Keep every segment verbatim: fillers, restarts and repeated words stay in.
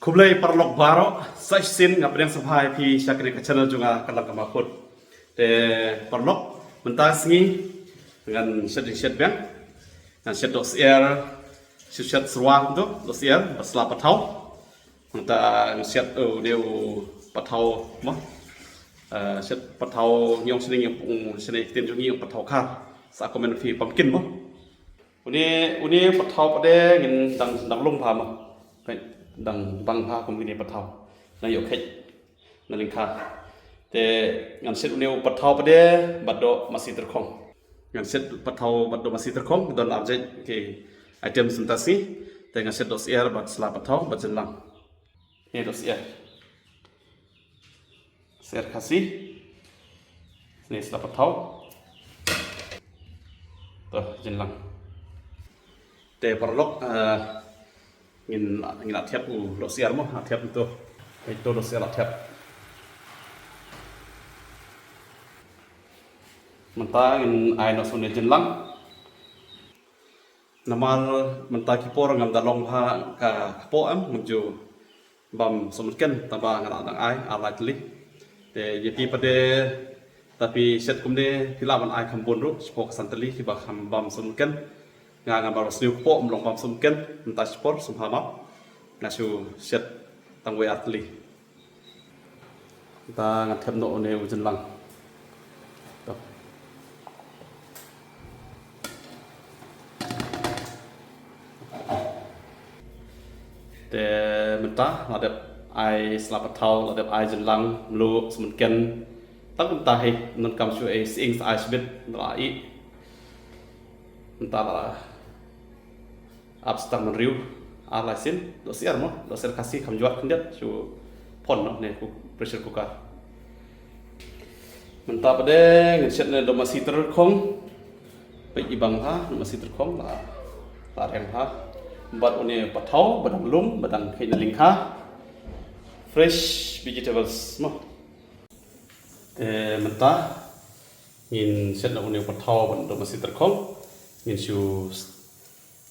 Khublei paralok baroh, sa shisien nga pdiang sngewbha ïa phi sha kane ka channel jong nga ka Langkamah Food. Te paralok, mynta ka sngi ngan shet, shet biang. Ngan shet dohsyiar, shet, shet syrwa kumto, dohsyiar bad sla pathaw. Mynta ngan shet, oh, une u pathaw mo. Eh, shet pathaw, ngi ong shane, ngi ong shane, ktien jong ngi ong pathaw khar. Sa comment phi pumpkin mo. Une, une pathaw pat de ngin dang, dang lung bha mo. Peit, dang bang bha kum kine pathaw. Dang ïoh kheit na lyngkha. Te ngan shet une u pathaw pat de bad doh masi tyrkhong. Ngan shet pathaw bad doh masi tyrkhong, don ar jait ki items mynta sngi. Te ngan shet dohsyiar bad sla pathaw bad jynlang. Une dohsyiar. Syiar Khasi. Une sla pathaw. To, jynlang. Te paralok, eh, ngin, ngin la thiap u dohsyiar mo, la thiap to. Ito dohsyiar la thiap. Mynta ngin ai noh sa une jynlang. Namar mynta ki por ngam da long bha ka kpoh, em, ngam ju bam sumken, tangba nga la dang ai ar lai tylli. Te ïa phi pat de, lada phi shet kumne phi lah ban ai kham bun ruh, shipor ka san tylli kiba kham bam sumken. Nga, nga baroh sniew kpoh, ym long bam sumken, mynta shipor sngewbha map. Nga shu shet tang wei ar tylli. Te ngan thiap noh une u jynlang. To. Te mynta la dep ai sla pathaw, la dep ai jynlang, mluh, sumken. Tang kumta hi, mynta kam shu ai sying sa ai shibit, la ih. Mynta la ap stang ban riew ar lai sien, dohsyiar mo, dohsyiar Khasi kham jwat khyndiat, shu pon noh ne ku pressure cooker. Mynta pat de ngin shet ne doh masi tyrkhong. Peit i bang bha, doh masi tyrkhong la, la reng bha. Bad une pathaw, ba dang lum, ba dang kheit na lyngkha. Fresh vegetables mo. Te mynta ngin shet noh une pathaw bad doh masi tyrkhong. Ngin shu s-,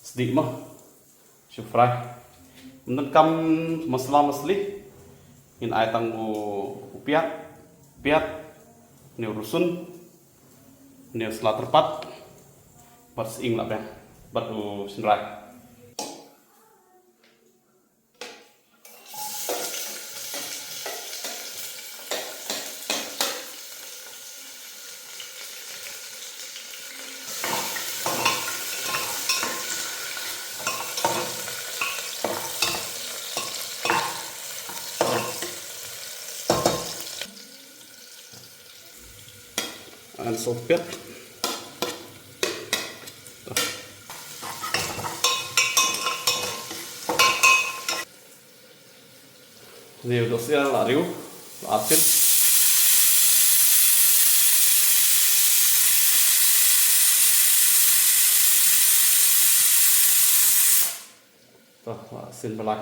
sdieh mo. Shu fry. Mynta kam masala masali. Ngin ai tang u, u piat, piat, une u rusun, une u sla tyrpat, bad sying la biang, bad u shynrai. Ngan shu piat. Une u dohsyiar la riew, la ar sien. To, la sien ba lai.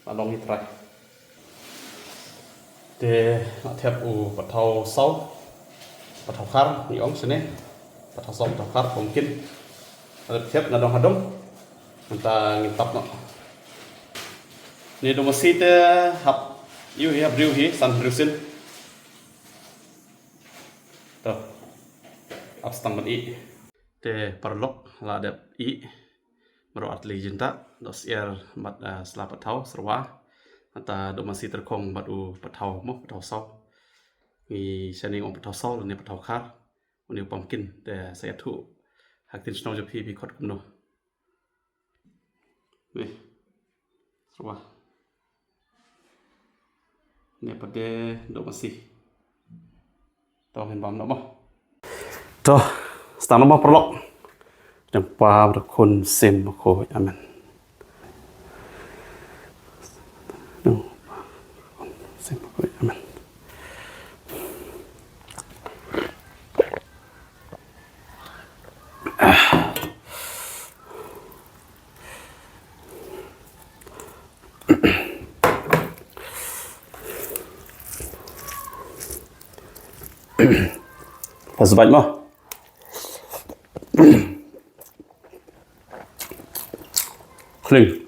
La long hi trai. Te la thiap u pathaw saw. Pathaw khar, ngi ong shane. Pathaw saw, pathaw khar, pumpkin. La thiap nadong hadong. Mynta ngin tap noh. Une doh masi te hap ïoh hi, hap riew hi, san hynriew sien. To. Ap stang ban ih. Te paralok la dep ih. Baroh ar tylli jingtah, dohsyiar bad, eh, sla pathaw syrwa. Mynta doh masi tyrkhong bad u pathaw mo, pathaw saw. Ngi shane ngi ong pathaw saw lane pathaw khar. Une u pumpkin, te sa ïathuh ha ktien shnong jong phi, phi khot kumno. Weh. Syrwa. Une pat de doh masi. To ngin bam noh mo. To, sdang noh mo paralok. Jong Pa, Khun, Mynsiem Bakhuid. Amen. Jong Pa, Khun, Mynsiem Bakhuid. Amen. Pas bait mo. Kling.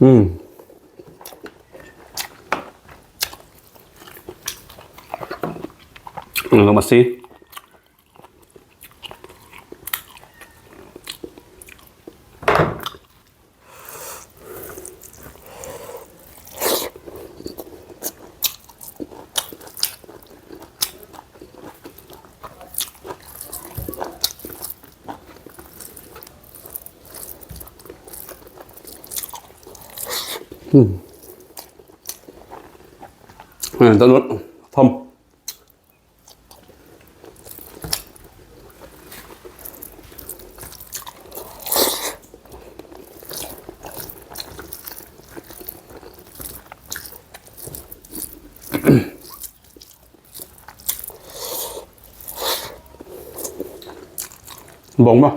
Hmm. Nang masi. Hmm. Nang download. Thom. Bong ma.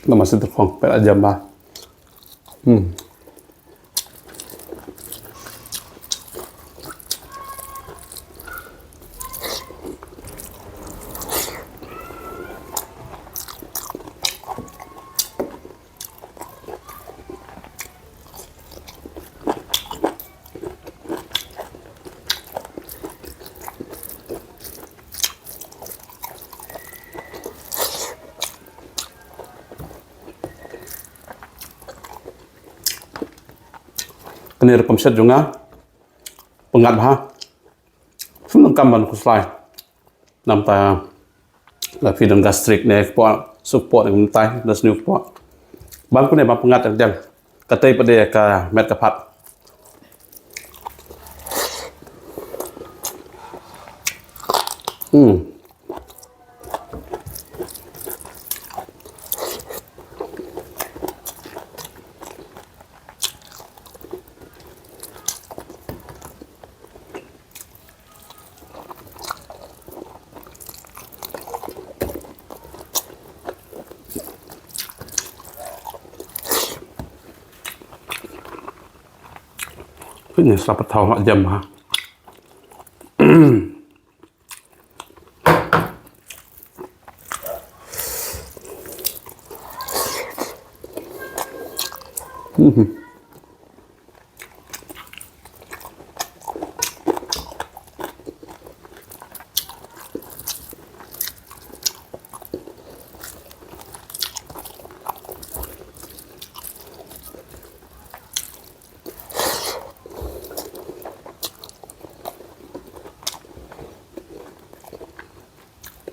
Nama sih terfong, per aja mah. Hmm. Kane rukom shet jong nga, pyngngad bha. Sum nang kam ban khuslai. Namta la phi don gastric ne kpoh, suk kpoh ne kumtai, da sniew kpoh. Bam kane bam pyngngad dang dang. Katei pat de ka met ka phad. Hmm. Ini siapa tahu mak jam ha. Mhm.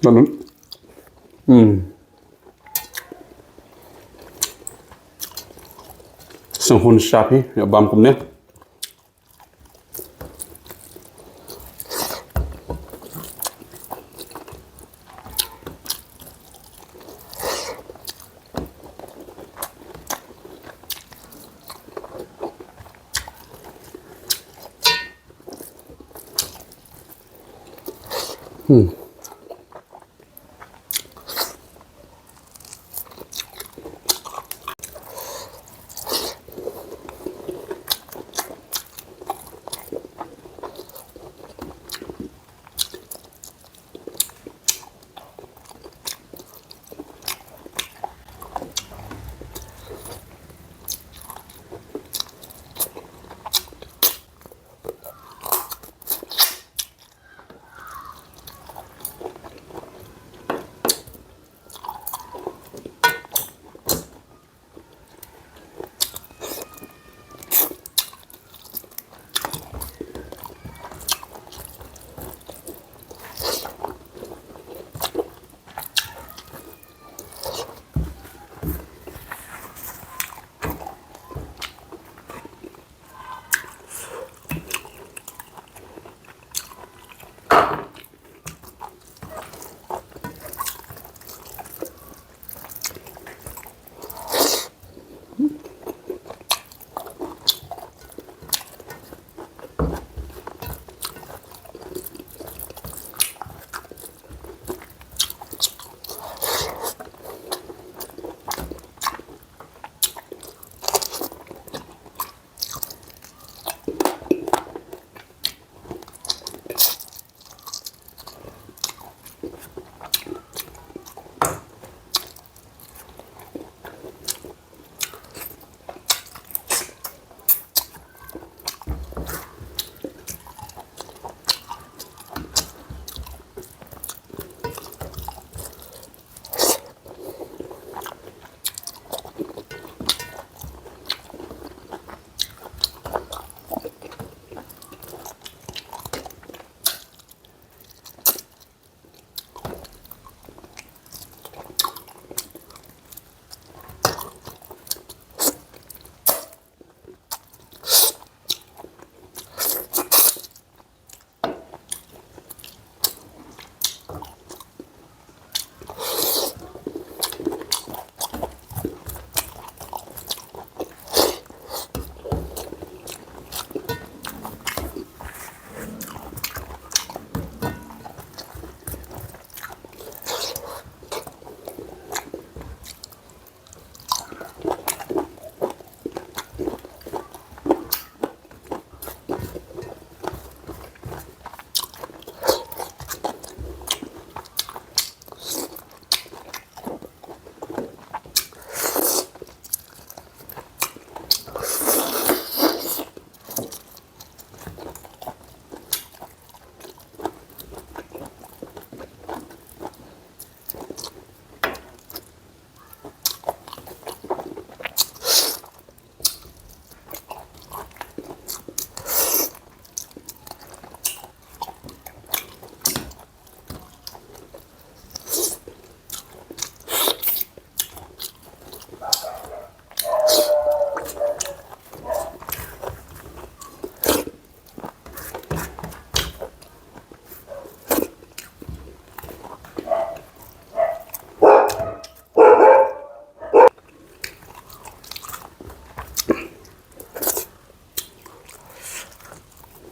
Namun. Hmm. Sngewhun shap hi, ïa bam kumne. Hmm.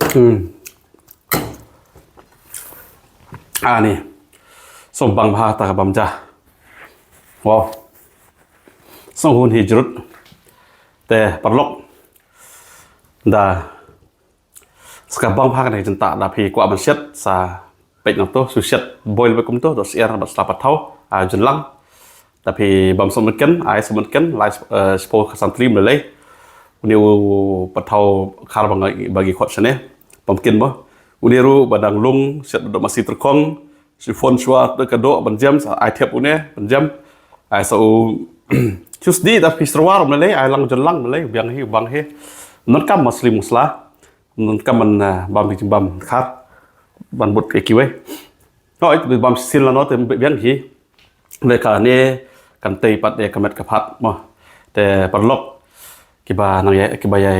Hmm. Ani. Song bang bha ta ka bam ja. Wow. Song hun hi jrut. Te paralok. Da. Ska bang bha kane jenta da phi kwah ban shet sa peit nangto, shu shet boil beit kumto, dot syiar bad sla pathaw, a jynlang. Da phi bam song mynken, ai song mynken, lai spo ka santli mlei. Uni u pathaw khar bang bagi khot sene. Bam kin bo. Uni ru badang lung, shet dot masi terkong, chiffon shwa da ka dok ban jem sa ai thep une ban jem. Ai sa u Tuesday da phi serwar mlei, ai lang jynlang mlei, biang hi bang hi. Non kam masli musla. Nun kam man bam ki bam khar ban but ke kiwei. No it bam sin la no te biang hi. Le ka ne kan tei pat de ka met ka phat mo. Te paralok kiba nang ya kiba ya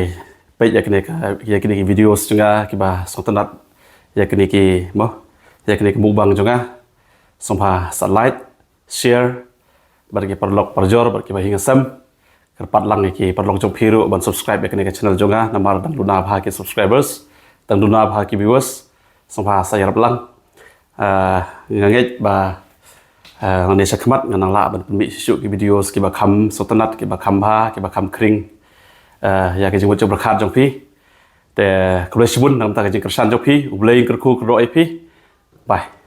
peit ya kine ka ya kine ki videos jong nga kiba song tynat ya kine ki mo ya kine ki mukbang jong nga. Song pha sa like, share, bad ki paralok parjor bad kiba hi nga sem. Kyrpad lang ki paralok jong phi ruh ban subscribe ya kane ka channel jong nga namar dang duna bha ki subscribers, dang duna bha ki viewers. Song pha sa ïarap lang. Nga ngeit ba nga ne sha khmat nga nang lah ban pynmih shisha ki videos kiba kham sngewtynnat, kiba kham bha, kiba kham khring. Ya ki jingmut jingpyrkhat jong phi. Te khublei shibun namar ka jingkyrshan jong phi. U Blei un kyrkhu kyrdoh ïa phi. Bye.